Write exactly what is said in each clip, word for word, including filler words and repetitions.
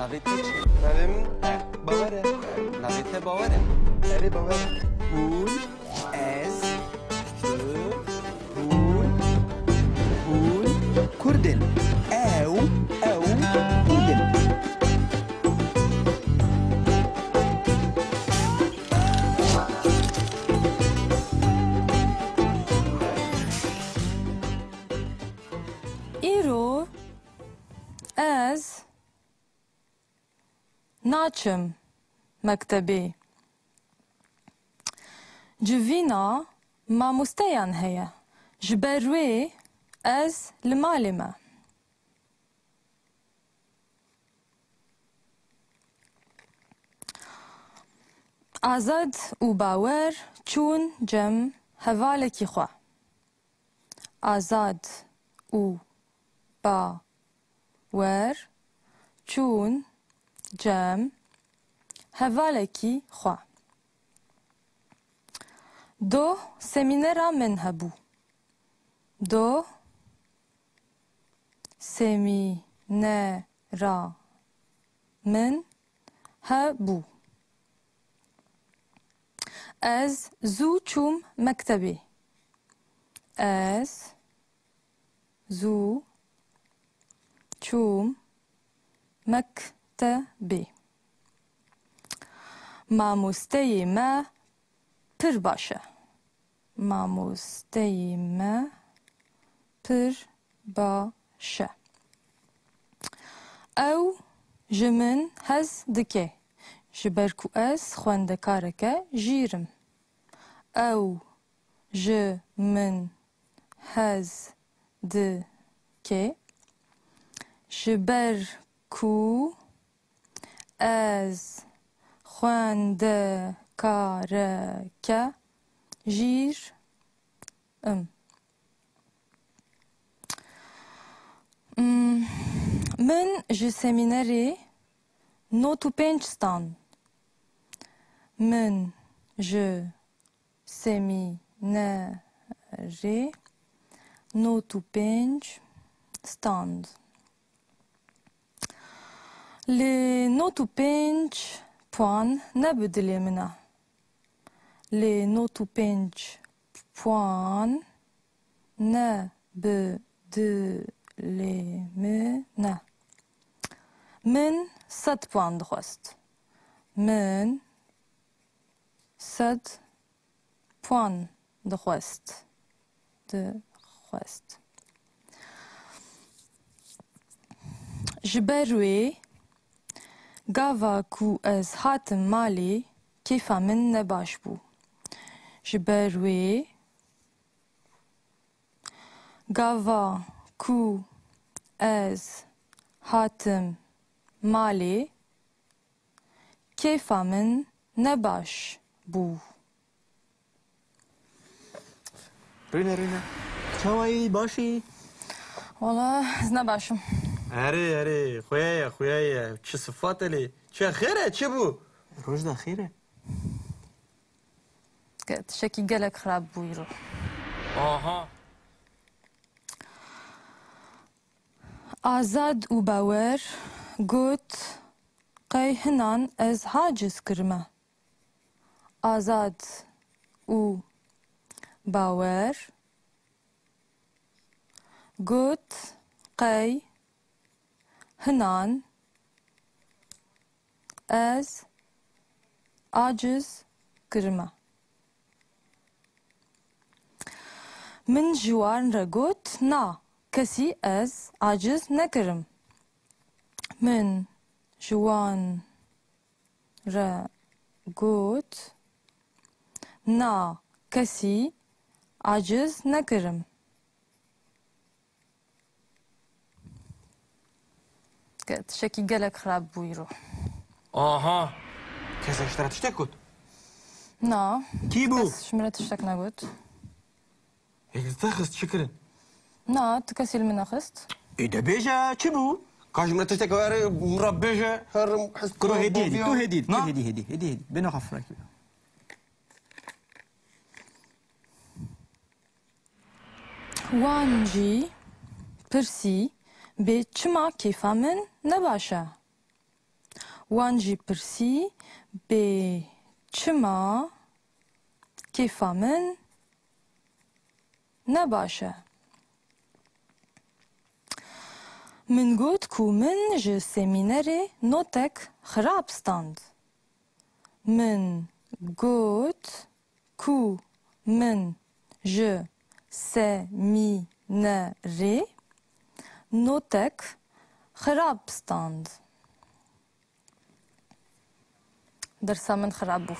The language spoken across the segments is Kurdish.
Navê te çi? Navê min Bawer e. Navê te Bawer e? Erê, Bawer e. Hûn, ez, tu, hûn, hûn Kurd in. Ew, ew Kurd in. Îro ez naçim mektebê. Civîna mamosteyan heye. Ji ber wê ez li malê me. Azad û Bawer çûn cem hevalekî xwe. Azad û Bawer çûn cem hevalekî xwe. Doh semînera min hebû. Doh semînera min hebû. Ez zû çûm mektebê. Ez zû çûm mektebê. Mamosteyê me pir baş e. Mamosteyê me pir baş e. Ew ji min hez dike, ji ber ku ez xwendekareke jîr im. Ew ji min hez dike, ji ber ku ez xwendekareke jîr im. Mm, Min ji semînerê nod û pênc stand. Min ji semînerê nod û pênc stand. Lê nod û pênc puan ne bi dilê min e. Lê nod û pênc puan ne bi dilê min e. Min sed puan dixwest. Min sed puan dixwest. Dixwest. Ji ber wê gava ku ez hatim malê, kêfa min ne baş bû. Ji ber wê gava ku ez hatim malê, kêfa min ne baş bû. Rîne, Rîne. Çawa yî, baş î? Wala, ez ne baş im. Erê, erê, xuya ye, xuya ye. Çi sifate lê? Çi xêr e, çi bû? Roj da xêr e. Ke-, tiştekî gelek xirab bû îro. Aha. Azad û Bawer got, qey hinan ez haciz kirime. Azad û Bawer got, qey hinan ez aciz kirime. Min ji wan re got, na, kesî ez aciz nekirim. Min ji wan re got, na, kesî aciz nekirim. Ke-, tiştekî gelek xirab bû îro. Aha! Kesek ji te re tiştek got? Na. Kî bû? Kes ji min re tiştek negot. Yek li te xist çi kirin? Na, tu kesî li min nexist. Ê de bêje, çi bû? Ka ji min re tiştek were, hûra bêje, herim, hez Kuro hêdî, hêdî, tu hêdî, tu hêdî, hêdî, hêdî, hêdî. Bêne xafirek. Wan jî pirsî, bê çima kêfa min ne baş e? Wan jî pirsî, bê çima kêfa min ne baş e? Min got ku min ji semînerê notek xirab stand. Min got ku min ji semînerê notek xirab stand. Dersa min xirab bû.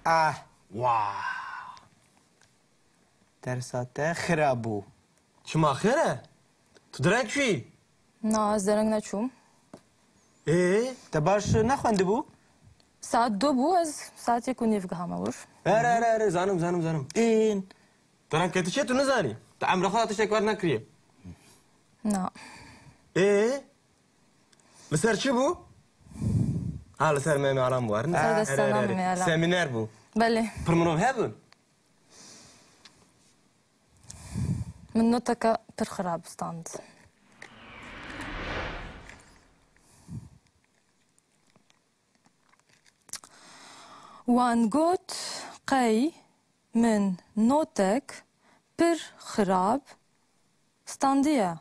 Ah, wa. Dersa te xirab bû. Çima xêr e? Tu dereng çûyî? Na, ez dereng neçûm. Ê? Te baş nexwendibû? Saet du bû, ez saetê ku nîv gihame wir. Erê, erê, erê, zanim, zanim, zanim. Ên. Dereng ketî çi, tu nizanî? Tu emra xwe de tiştek wer nekiriye. Na. Ê? Li ser çi bû? Ha, li ser Memê Alam bû. Ser destana Memê Alam. Semîner bû. Belê. Pir mirov hebûn. Min noteke pir xirab stand. Wan got, qey min notek pir xirab standiye.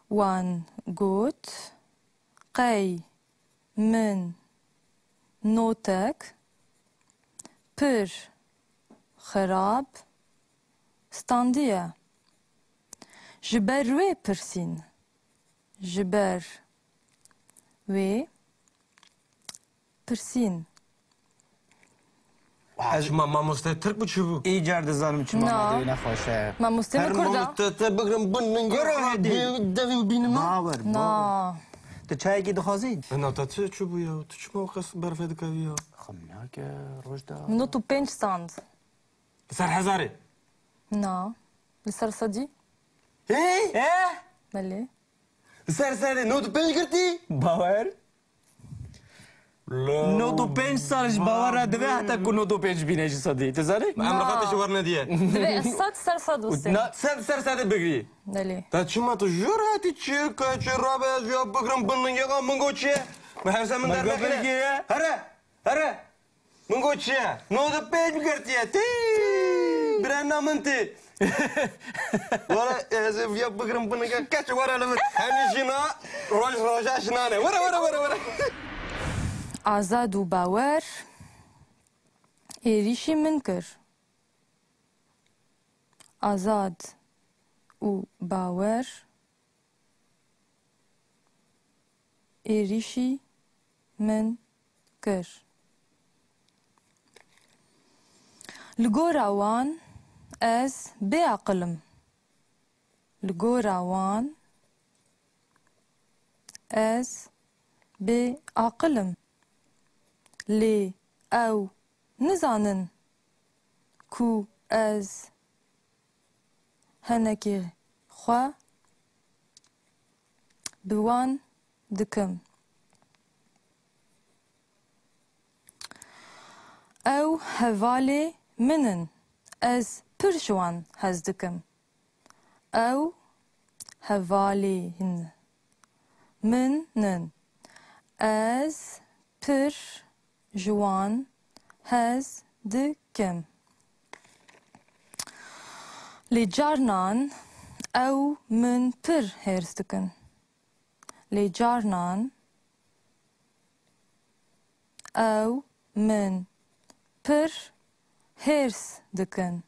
Wan got, qey min notek pir xirab standiye. Ji ber wê pirsîn. Ji ber wê pirsîn. Wa, çima mamoste Tirk bû, çi bû? Îcar dizanim çima Na. Madeyê nexweş e. Mamoste min Kurd e. Te, te bigrim bin min Kuro hêdî. Devî û bînim. Bawer, bawer. Na. Tu çayekî dixwazî? E, na, te çi, çi bû ya? Tu çima wexas berfê dikevî ya? Xem nake, roj da. Min nod û pênc stand. Li ser hezarê? Na. Li ser sedî. Hey! Eh? Belê. Li ser sedê nod û pênc girtî? Bawer. Nod û pênc sal ji bawer re dibe heta ku nod û pênc bîne ji sedî. Tu zanî? Em Na. Rexatê ji wer nediye. Divê sed ser sed wise. Na. Sed ser sedê bigirî. Belê. Te çima tu jor hatî çi ke çi rabe ez ya bigrim bin lingexa min got çi ye? Min hevse min Min got derdikine. Bilgiye. Here. Here. Min got çi ye? Nod û pênc girtiye. Tî! Birena min tî. Were, ez ê viya bigrim binike keç were li min. Hemî jina roj roja jinan e. Were, were, were, were. Azad û Bawer êrîşî min kir. Azad û Bawer êrîşî min kir. Li gora wan ez bêaqil im. Li gora wan ez bêaqil im. Lê ew nizanin ku ez henekê xwe bi wan dikim. Ew hevalê min in. Ez pir ji wan hez dikim. Ew hevalên min in. Ez pir ji wan hez dikim. Lê carnan ew min pir hêrs dikin. Lê carnan ew min pir hêrs dikin.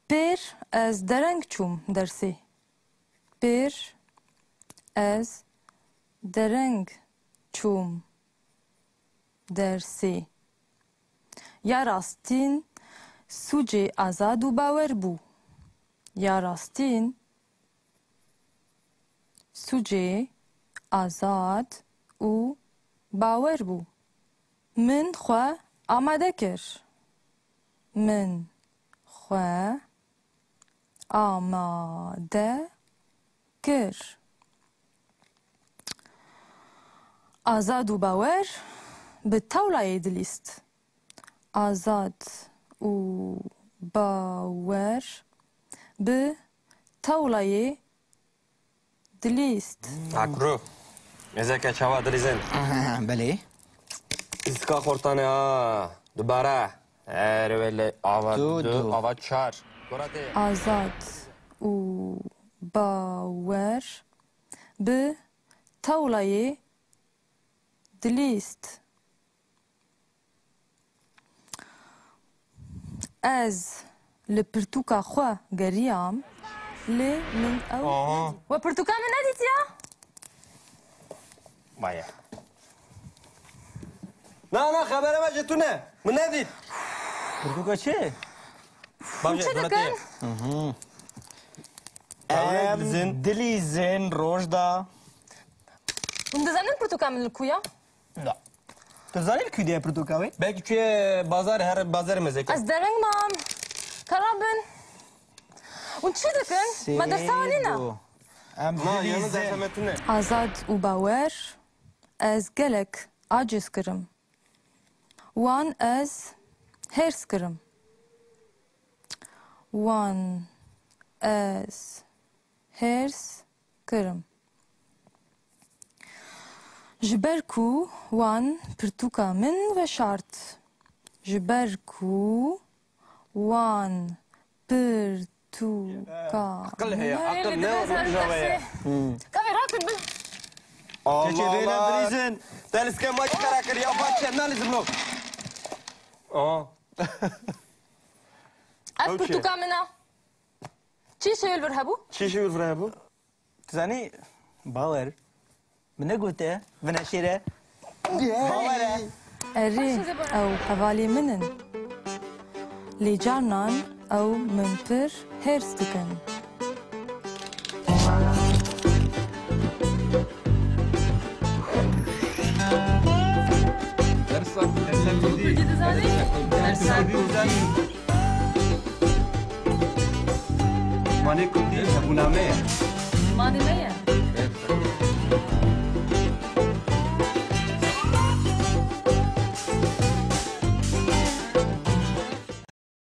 Pêr ez dereng çûm dersê. Pêr ez dereng çûm dersê. Ya rastîn sûcê Azad û Bawer bû. Ya rastîn sûcê Azad û Bawer bû. Min xwe amade kir. Min xwe amade kir. Azad û Bawer bi tewlayê dilîst. Azad û Bawer bi tewlayê Dilîst. Akru. Mêzeke çawa dilîzin. Belê. Îstika xortane ha. Dubare. Her wele ava Du, du, du. Ava çar. Goratê. Azad û Bawer bi tewlayê dilîst. Ez li pirtûka xwe geriyam, lê min ew Aha. nedît. We pirtûka min nedîtiya? Maya. Na, na, xebere me ji tune. Min nedît. Pirtûka çi? Hûn çi dikin? Em dilîzin. Dilîzin roj da. Hûn dizanin pirtûka min li ku ya? Na. Tu zanî li ku diye pirtûka wê? Belkî tu yê bazar, her bazarê mezeke. Ez dereng mam. Kara bin. Hûn çi dikin? Me dersa nîne. Sêdo. Em Na, yanî dilîzin. Dersa me tune. Azad û Bawer, ez gelek aciz kirim. Wan ez hêrs kirim. Wan ez hêrs kirim. Ji ber ku wan pirtûka min veşart. Ji ber ku wan pirtûka Aqil heye, min aqil ne rojava ye. Kavê rakin bin. Keçê vêre bilîzin. Te li skem wayî xera kir ya, baş çend nalîzim lo. Aa. Ev Ew çi? Pirtûka min a. Çi şewil vir hebû? Çi şewil vir hebû? Tu zanî, Bawer, min negote, vine şêre. Bawer e. Erê, ew hevalê min in. Lê carnan ew min pir hêrs dikin. Dersa, dersa kurdî. Dersa kurdî. Zimanê kurdî hebûna me ye. Zimanê me ye.